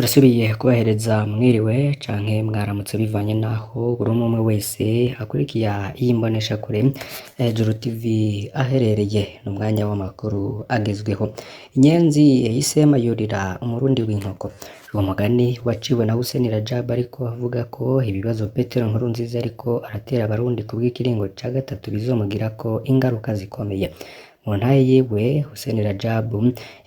Turasubiye kubahereza mwiriwe canke mwaramutse bivanye naho buri umwe umwe wese akurikiye iyi mboneshakure ya Juru TV aherereye. Ni umwanya w'amakuru agezweho. Inyenzi yahise yurira umurundi w'inkoko. Uwo mugani waciwe na Hussein Rajab, ariko avuga ko ibibazo Petero Nkurunziza ariko aratera abarundi kubw'ikiringo ca gatatu bizomugirako ingaruka zikomeye. Mu ntahe yiwe, Hussein Rajab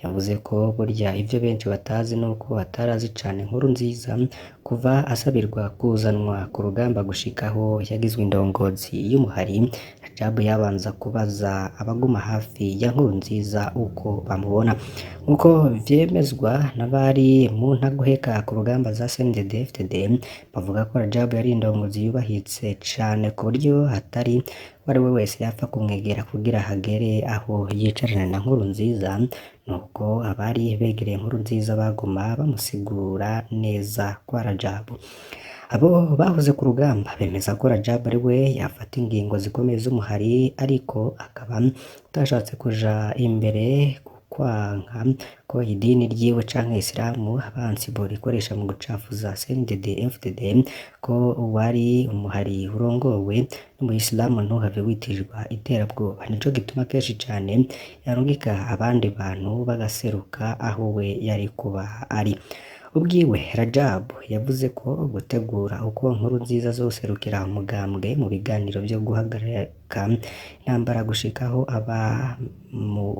yavuze ko burya ivyo benshi batazi nuko atarazi cane Nkurunziza kuva asabirwa kuzanwa ku rugamba gushikaho yagizwe indongozi y'umuhari. Rajab yabanza kubaza abaguma hafi ya Nkurunziza uko bamubona, nkuko vyemezwa n'abari mu ntaguheka ku rugamba za CNDD-FDD. Bavuga ko Rajab yari indongozi yubahitse cane, ku buryo atari uwari we wese yapfa kumwegera kugira hagere aho yicarana na Nkurunziza. Nuko abari begereye Nkurunziza baguma bamusigura neza kwa Rajab. Abo bahoze ku rugamba bemeza ko Rajab ari we yafata ingingo zikomeye z'umuhari, ariko akaba atashatse kuja imbere kwanka ko idini ryiwe canke Isilamu abansi borikoresha mu gucafuza CNDD-FDD, ko wari umuhari urongowe n'umuyisilamu ntuhave witirirwa iterabwoba. Nico gituma kenshi cane yarungika abandi bantu bagaseruka aho we yari kuba ari. Ubwiwe Rajab yavuze ko gutegura uko Nkurunziza azoserukira umugambwe mu biganiro vyo guhagarika intambara gushikaho aba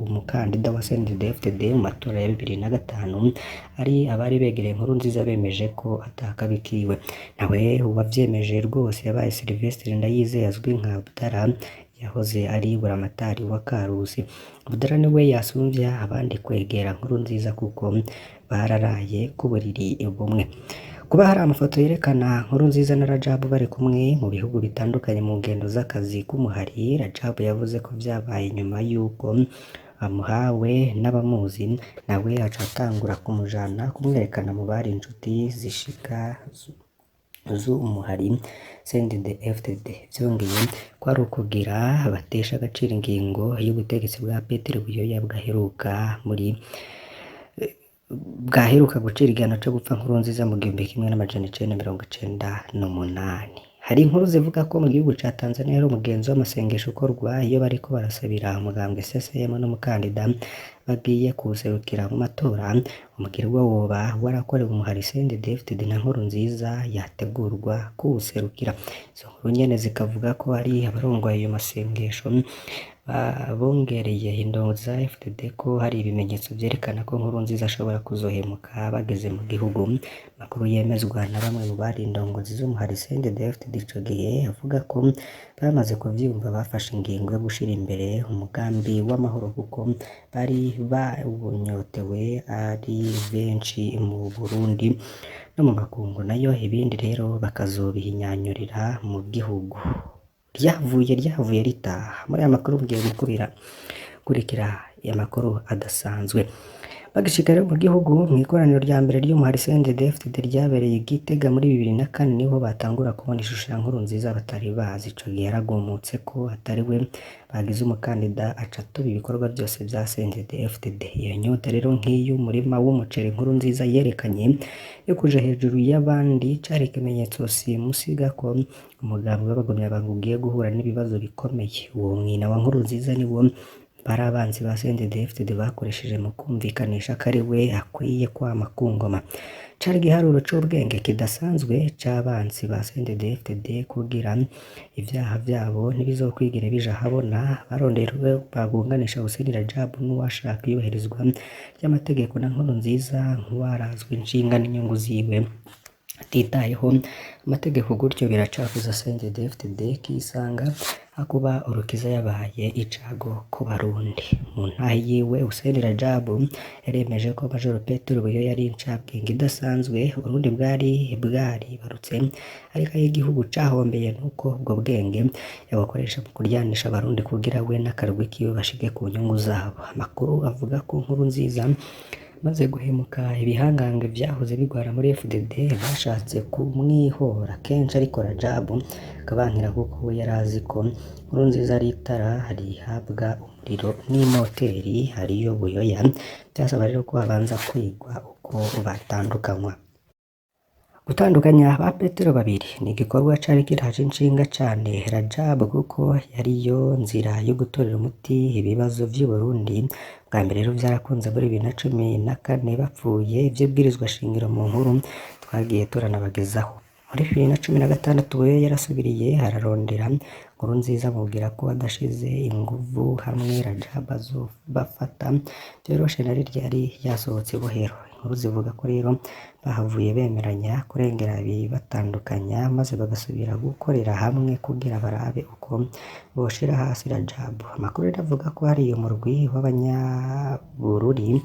umukandida wa CNDD-FDD mu matora ya 2005, ari abari begereye Nkurunziza bemeje ko atakabi kiwe. Nawe uwavyemeje rwose yabaye Sylvestre Ndayizeye azwi nka Abdallah, yahoze ari buramatari wa Karusi. Abdallah niwe yasumvya abandi kwegera Nkurunziza kuko bararaye ku buriri bumwe. Kuba hari amafoto yerekana Nkurunziza na Rajab bari kumwe mu bihugu bitandukanye mu ngendo z'akazi k'umuhari, Rajab yavuze ko vyabaye nyuma y'uko amuhawe n'abamuzi, nawe aca atangura kumujana kumwerekana mu bari inshuti zishika z'umuhari CNDD-FDD. Vyongeye kwari ukugira batesha agaciro ingingo y'ubutegetsi bwa Petero Buyoya bwaheruka gucira igihano co gupfa Nkurunziza mu 1998. Hari inkuru zivuga ko mu gihugu ca Tanzania hari umugenzo w'amasengesho ukorwa iyo bariko barasabira umugambwe CCM n'umukandida bagiye kuwuserukira mu matora. Umugirwa woba warakorewe umuhari CNDD-FDD na Nkurunziza yategurwa kuwuserukira. Izo nkuru nyene zikavuga ko hari abarongoye ayo masengesho bongereye indongozi za FDD ko hari ibimenyetso vyerekana ko Nkurunziza ashobora kuzohemuka bageze mu gihugu. Amakuru yemezwa na bamwe mu bari indongozi z'umuhari CNDD-FDD ico gihe avuga ko bamaze kuvyumva bafashe ingingo yo gushira imbere umugambi w'amahoro, kuko bari bawunyotewe ari benshi mu Burundi no mu makungu, nayo ibindi rero bakazobihinyanyurira mu gihugu. Ryavuye ryavuye ritaha. Muri aya makuru mugiye gukubira kurikira amakuru adasanzwe. Bagishika rero mu gihugu, mw'ikoraniro rya mbere ry'umuhari CNDD-FDD ryabereye i Gitega muri 2004, niho batangura kubona ishusho ya Nkurunziza batari bazi. Ico gihe yaragumutse ko atari we bagize umukandida, aca atuba ibikorwa byose vya CNDD-FDD. Iyo nyota rero nk'iy'umurima w'umuceri Nkurunziza yerekanye yo kuja hejuru y'abandi cari ikimenyetso simusiga ko umugambi w'abagumyabanga ugiye guhura n'ibibazo bikomeye. Uwo mwina wa Nkurunziza niwo bari abanzi ba CNDD-FDD bakoresheje mu kumvikanisha ko ari we akwiye kwama ku ngoma. Cari igiharuro c'ubwenge kidasanzwe c'abansi ba CNDD-FDD kugira ivyaha vyabo ntibizokwigere bija ahabona. Barondera uwo bagunganisha Hussein Rajab n'uwashaka iyubahirizwa ry'amategeko na Nkurunziza nk'uwarazwe inshinga n'inyungu ziwe atitayeho amategeko, gutyo biracafuza CNDD-FDD kisanga akuba urukiza yabaye icago ku Barundi. Mu ntahe yiwe, Hussein Rajab yaremeje ko Major Petero Buyoya yari incabwenge idasanzwe Uburundi bwari bwaribarutse, ariko aho igihugu cahombeye nuko ubwo bwenge yabukoresha mu kuryanisha abarundi kugira we n'akarwi kiwe bashike ku nyungu zabo. Amakuru avuga ko Nkurunziza maze guhemuka, ibihangange vyahoze bigwara muri FDD bashatse kumwihora kenshi, ariko Rajab akabankira kuko we yari azi ko Nkurunziza ari itara rihabwa umuriro n'imoteri ariyo Buyoya. Vyasaba rero ko habanza kwigwa uko batandukanywa. Gutandukanya ba Petero babiri ni igikorwa cari kiraje inshinga cane Rajab kuko yariyo nzira yo gutorera umuti ibibazo vy'Uburundi. Bwa mbere rero vyarakunze muri 2014 bapfuye ivy'ibwirizwa shingiro mu nkuru twagiye turanabagezaho. Muri 2016 we yarasubiriye ararondera Nkurunziza amubwira ko adashize inguvu hamwe Rajab azobafata vyoroshe na rirya yari yasohotse ibohero. Inkuru zivuga ko rero bahavuye bemeranya kurengera ibibatandukanya maze bagasubira gukorera hamwe kugira barabe uko boshira hasi Rajab. Amakuru rero avuga ko hari umurwi w'abanyabururi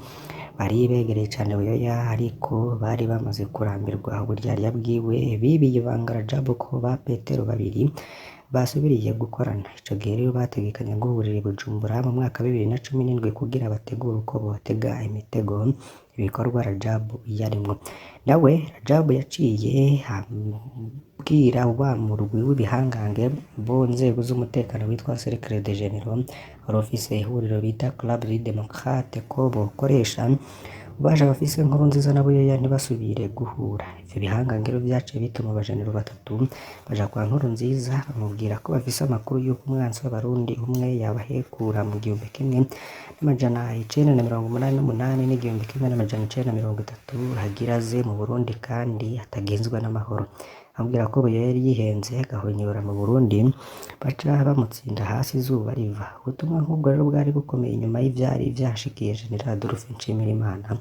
bari begereye cane Buyoya ariko bari bamaze kurambirwa uburyarya bwiwe, bibiye ibanga Rajab ko ba Petero babiri basubiriye gukorana. Ico gihe rero bategekanya guhurira i Bujumbura mu mwaka wa 2017 kugira bategure uko botega imitego ibikorwa Rajab yarimwo. Nawe Rajab yaciye abwira wa murwi w'ibihangange bo nzego z'umutekano witwa Cercle des Généraux wari ufise ihuriro bita Club du Démocrate ko bokoresha ububasha bafise Nkurunziza na Buyoya ntibasubire guhura. Ivyo bihangange rero vyaciye bituma abajenero batatu baja kwa Nkurunziza bamubwira ko bafise amakuru y'uko umwansi w'abarundi umwe yabahekura mu 1988 n'1930 hagira aze mu Burundi kandi atagenzwa n'amahoro. Amubwira ko Buyoya yari yihenze agahonyora mu Burundi baca bamutsinda hasi izuba riva. Ubutumwa nk'ubwo rero bwari bukomeye inyuma y'ivyari vyashikiye General Adolphe Nshimirimana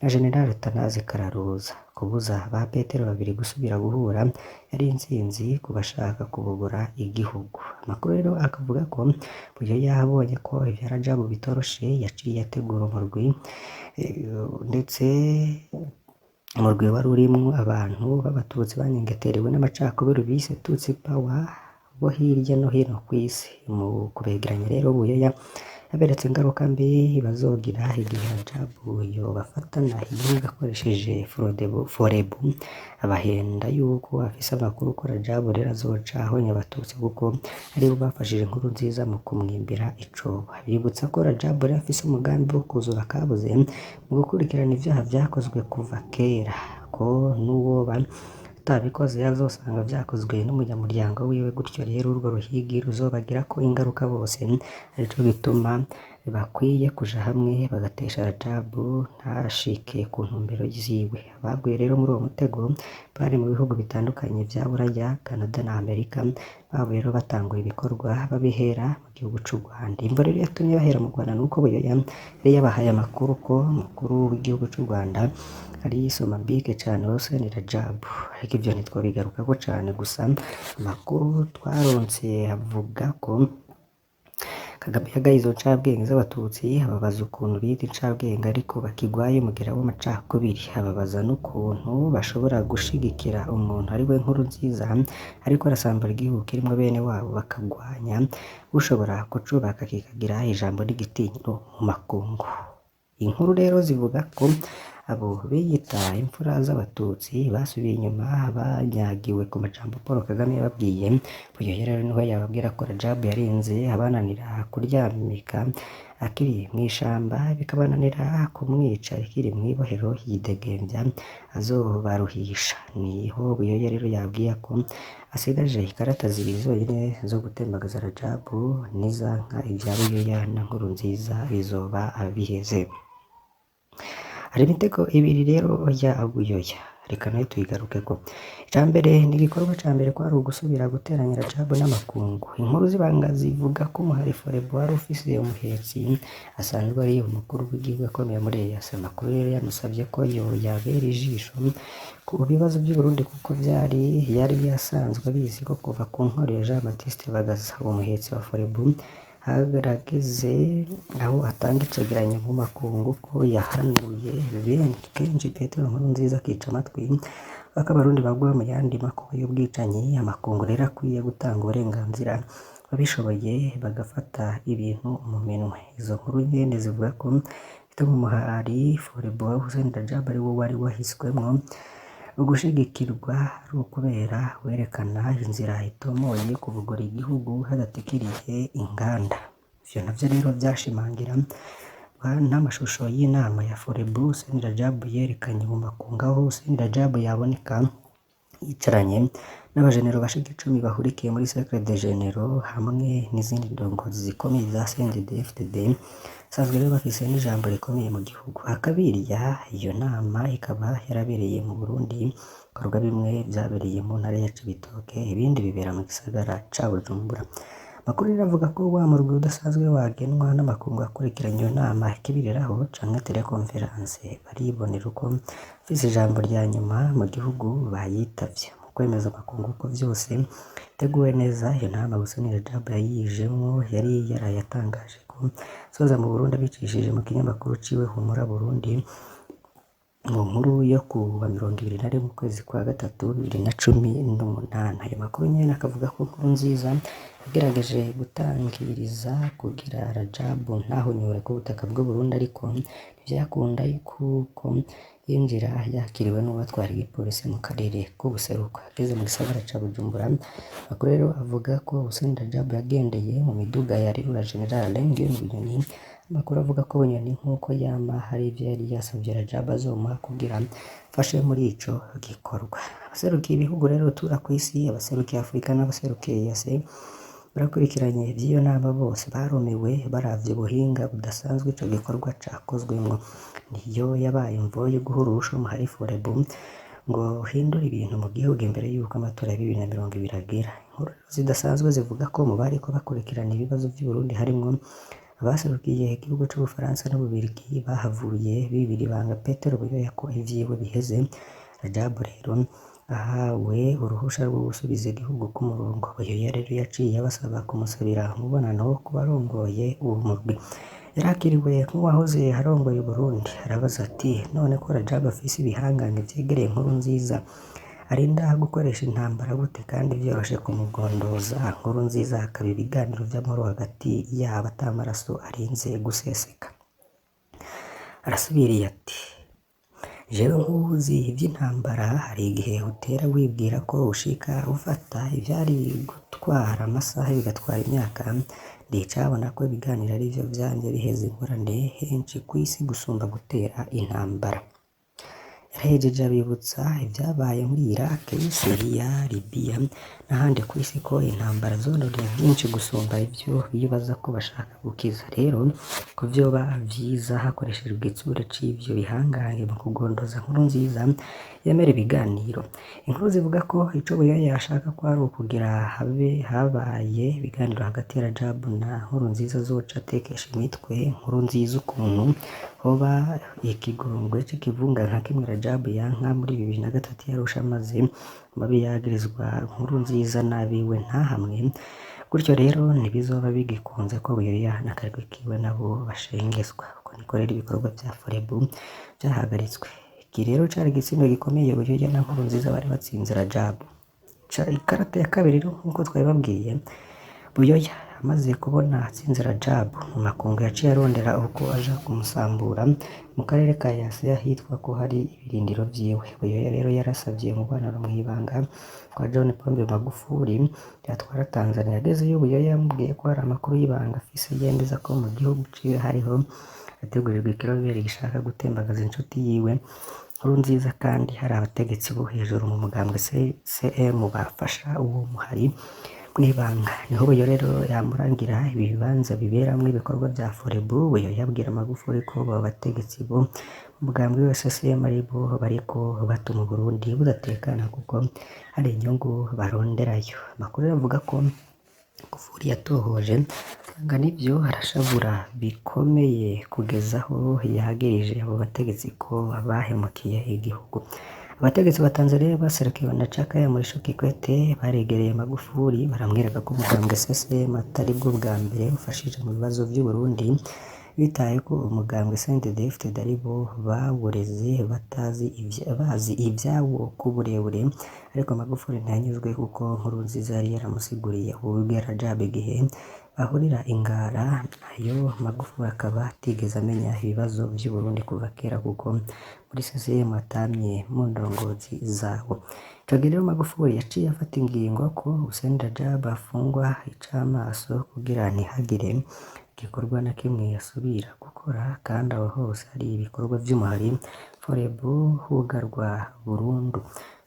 na General Athanase Kararuza. Kubuza ba Petero babiri gusubira guhura yari intsinzi ku bashaka kubogora igihugu. Amakuru rero akavuga ko Buyoya abonye ko ivya Rajab bitoroshe yaciye ategura umurwi ndetse umurwi wari urimwo abantu b'abatutsi banyengeterewe n'amacakubiri bise Tutsi Power bo hirya no hino kw'isi. Mu kubegeranya rero Buyoya yaberetse ingaruka mbi bazogira igihe Rajab yobafatana igihugu akoresheje Forebu, abahenda yuko afise amakuru ko Rajab rero azoca ahonya abatutsi kuko aribo bafashije Nkurunziza mu kumwimbira icobo. Abibutsa ko Rajab rero afise umugambi wo kuzura akabuze mu gukurikirana ivyaha vyakozwe kuva kera, ko n'uwoba atabikoze azosanga vyakozwe n'umunyamuryango wiwe, gutyo rero urwo ruhigi ruzobagirako ingaruka bose, arico gituma bakwiye kuja hamwe bagatesha Rajab ntashike ku ntumbero ziwe. Abaguye rero muri uwo mutego bari mu bihugu bitandukanye vya Buraya, Canada na Amerika, babo rero batanguye ibikorwa babihera mu gihugu c'u Rwanda. Imvo rero yatumye bahera mu Rwanda nuko Buyoya yari yabahaye amakuru ko umukuru w'igihugu c'u Rwanda ari Somambike cane Hussein Rajab, ariko ivyo ntitwobigarukako cane, gusa amakuru twaronse avuga ko Kagame yagaye izo ncabwenge z'abatutsi ababaza ukuntu bita incabwenge ariko bakigwaye umugera w'amacakubiri, ababaza n'ukuntu bashobora gushigikira umuntu ari we Nkurunziza ariko arasambura igihugu kirimwo bene wabo bakagwanya ushobora kucubaka kikagira ijambo n'igitinyiro mu makungu. Inkuru rero zivuga ko abo biyita imfura z'abatutsi basubiye inyuma banyagiwe ku majambo Paul Kagame yababwiye. Buyoya rero niho yababwira ko Rajab yarinze abananira kuryamika akiri mw'ishamba bikabananira kumwica akiri mw'ibohero yidegemvya azobaruhisha. Niho Buyoya rero yabwiye ko asigaje ikarata zibiri zonyene zo gutembagaza Rajab nizanka ivya Buyoya na Nkurunziza bizoba biheze. Hari imitego ibiri rero ya Buyoya, reka nayo tuyigarukeko. Ica mbere ni igikorwa ca mbere kwari ugusubira guteranya Rajab n'amakungu. Inkuru z'ibanga zivuga ko umuhari Forebu wari ufise umuhetsi asanzwe ari umukuru w'igihugu akomeye muri EAC. Amakuru rero yamusavye ko yoyabera ijisho ku bibazo vy'Uburundi kuko vyari yari asanzwe abizi ko kuva ku ntwaro ya Jean Baptiste Bagaza, uwo muhetsi wa Forebu harageze aho atanga icegeranyo mu makungu ko yahanuye kenshi Petero Nkurunziza akica amatwi ko abarundi bagwa mu yandi makuba y'ubwicanyi. Amakungu rero akwiye gutanga uburenganzira ababishoboye bagafata ibintu mu minwe. Izo nkuru nyene zivuga ko Gitega umuhari Forebu wa Hussein Rajab ari wo wari wahiswemwo ugushigikirwa ari ukubera werekana inzira itomoye yo kuvugurura igihugu hadatikiriye inganda. Ivyo navyo rero vyashimangira n'amashusho y'inama ya Forebu Hussein Rajab yerekanye mu makungu aho Hussein Rajab yaboneka Yicaranye n'abajenero bashika 10 bahurikiye muri Cercle des Généraux hamwe n'izindi ndongozi zikomeye za CNDD-FDD, basanzwe rero bafise n'ijambo rikomeye mu gihugu. Akabirya iyo nama ikaba yarabereye mu Burundi, ibikorwa bimwe vyabereye mu ntara ya Cibitoke, ibindi bibera mu gisagara ca Bujumbura. Amakuru rero avuga ko wa murwi udasanzwe wagenwa n'amakungu akurikiranye iyo nama ikibiriraho canke teleconference, baribonera uko abafise ijambo rya nyuma mu gihugu bayitavye. Mu kwemeza amakungu ko vyose biteguwe neza, iyo nama Hussein Rajab yayijemwo, yari yarayatangaje ko azoza mu Burundi abicishije mu kinyamakuru ciwe Humura Burundi, mu nkuru yo kuwa 21 ukwezi kwa gatatu 2018. Ayo makuru nyene akavuga ko Nkurunziza yagerageje gutangiriza kugira Rajab ntahonyore ku butaka bw'Uburundi, ariko ntivyakunda kuko yinjira yakiriwe n'uwatwara igipolisi mu karere k'ubuseruko. Ageze mu gisagara ca Bujumbura, amakuru rero avuga ko Hussein Rajab yagendeye mu miduga ya Rirura General Guillaume Bunyoni. Amakuru avuga ko Bunyoni nk'uko yama hari ivyo yari yasavye Rajab azomuha kugira afashe muri ico gikorwa. Abaserukiye ibihugu rero rutura kw'isi, abaserukiye Afrika n'abaserukiye EAC barakurikiranye ivy'iyo nama, bose barumiwe baravye ubuhinga budasanzwe ico gikorwa cakozwemwo. Niyo yabaye imvo yo guha urusha umuhari Forebu ngo uhindure ibintu mu gihugu imbere y'uko amatora ya 2020 agera. Inkuru zidasanzwe zivuga ko mu bariko bakurikirana ibibazo vy'Uburundi harimwo abaserukiye igihugu c'Ubufaransa n'Ububirigi, bahavuye bibira ibanga Petero Buyoya ko ivyiwe biheze. Rajab rero ahawe uruhusha rwo gusubiza igihugu ku murongo. Buyoya rero yaciye abasaba kumusabira umubonano ku barongoye uwo murwi. Yarakiriwe nk'uwahoze arongoye Uburundi, arabaza ati: none ko Rajab afise ibihangange vyegereye Nkurunziza, arinda gukoresha intambara gute kandi vyoroshe kumugondoza? Nkurunziza hakaba ibiganiro vy'amahoro hagati yabo ata maraso arinze guseseka. Arasubiriye ati: jewe nk'uwuzi ivy'intambara, hari igihe utera wibwira ko ushika ufata ivyari gutwara amasaha bigatwara imyaka. Ndicabona ko ibiganiro arivyo vyamye biheza ingorane henshi kw'isi gusumba gutera intambara. Yarahejeje abibutsa ivyabaye muri Iraq, Syria, Libya n'ahandi kw'isi, ko intambara zononye vyinshi gusumba ivyo bibaza ko bashaka gukiza. Rero ko vyoba vyiza hakoreshejwe igitsure c'ivyo bihangange mu kugondoza Nkurunziza yemera ibiganiro. Inkuru zivuga ko ico Buyoya yashaka ko ari ukugira habe habaye ibiganiro hagati ya Rajab na Nkurunziza azoca atekesha imitwe Nkurunziza ukuntu hoba ikigongwe c'ikivunga nka kimwe Rajab yanka muri 2003 yarusha, maze amabi yagirizwa Nkurunziza n'abiwe ntahamwe. Gutyo rero ntibizoba bigikunze ko Buyoya n'akarwi kiwe nabo bashengezwa. Uko niko rero ibikorwa vya Forebu vyahagaritswe. Iki rero cari igitsindo gikomeye Buyoya na Nkurunziza bari batsinze Rajab. Ikarata ya kabiri rero nk'uko twabibabwiye, Buyoya amaze kubona atsinze Rajab mu makungu, yaciye arondera uko aja kumusambura mu karere ka Yase ahitwa ko hari ibirindiro vyiwe. Buyoya rero yarasavye umubonano mw'ibanga kwa John Pombe Magufuli yatwara Tanzania. Agezeyo, Buyoya yamubwiye ko hari amakuru y'ibanga afise yemeza ko mu gihugu ciwe hariho hategurirwa ikiroberi gishaka gutembagaza inshuti yiwe Nkurunziza, kandi hari abategetsi bo hejuru mu mugambwe CCM bafasha uwo muhari mw'ibanga. Niho Buyoya rero yamurangira ibibanza biberamwo ibikorwa vya Forebu. Buyoya yabwira Magufuli ko abo bategetsi bo mu mugambwe wa CCM aribo bariko batuma Uburundi budatekana kuko hari inyungu baronderayo. Amakuru avuga ko Magufuli yatohoje asanga nivyo, arashavura bikomeye kugeza aho yagirije abo bategetsi ko bahemukiye igihugu. Abategetsi ba Tanzania baserukiwe na Jakaya Mrisho Kikwete baregereye Magufuli baramwereka ko umugambwe CCM atari bwo bwa mbere ufashije mu bibazo vy'Uburundi, bitaye ko umugambwe CNDD-FDD aribo bawureze batazi bazi ivyawo ku burebure. Ariko Magufuli ntiyanyuzwe kuko Nkurunziza yari yaramusiguriye ububi bwa Rajab igihe bahurira i Ngara, nayo Magufuli akaba atigeze amenya ibibazo vy'Uburundi kuva kera kuko muri CCM atamye mu ndongozi zawo. Ico gihe rero Magufuli yaciye afata ingingo ko Hussein Rajab afungwa icamaso kugira ntihagire igikorwa na kimwe asubira gukora, kandi aho hose hari ibikorwa vy'umuhari Forebu hugarwa burundu.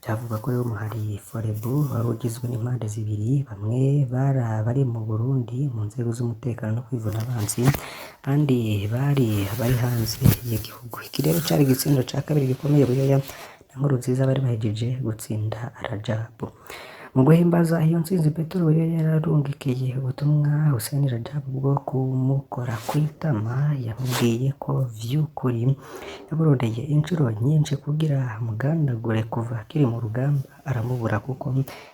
Vyavugwa ko rero umuhari Forebu wari ugizwe n'impande zibiri, bamwe bari mu Burundi mu nzego z'umutekano no kwivuna abansi, abandi bari bari hanze y'igihugu. Iki rero cari igitsindo ca kabiri gikomeye Buyoya na Nkurunziza bari bahejeje gutsinda Rajabu. Mu guhimbaza iyo ntsinzi, Petero Buyoya yararungikiye ubutumwa Hussein Rajabu bwo kumukora kw'itama, yamubwiye ko vy'ukuri yaburondeye incuro nyinshi kugira amugandagure kuva akiri mu rugamba aramubura kuko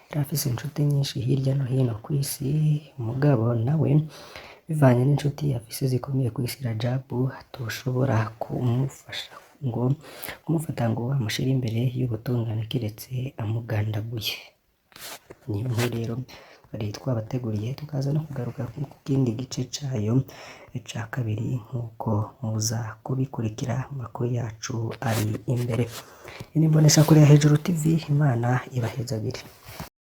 yari afise inshuti nyinshi hirya no hino kw'isi, mugabo nawe bivanye n'inshuti afise zikomeye kw'isi Rajabu atoshobora kumufasha ngo kumufata ngo amushire imbere y'ubutungane kiretse amugandaguye. Niyo nkuru rero twari twabateguriye, tukaza no kugaruka ku kindi gice cayo ca kabiri nk'uko muza kubikurikira mu makuru yacu ari imbere. Iyi ni imboneshakure ya Hejuru TV, Imana ibahezagire.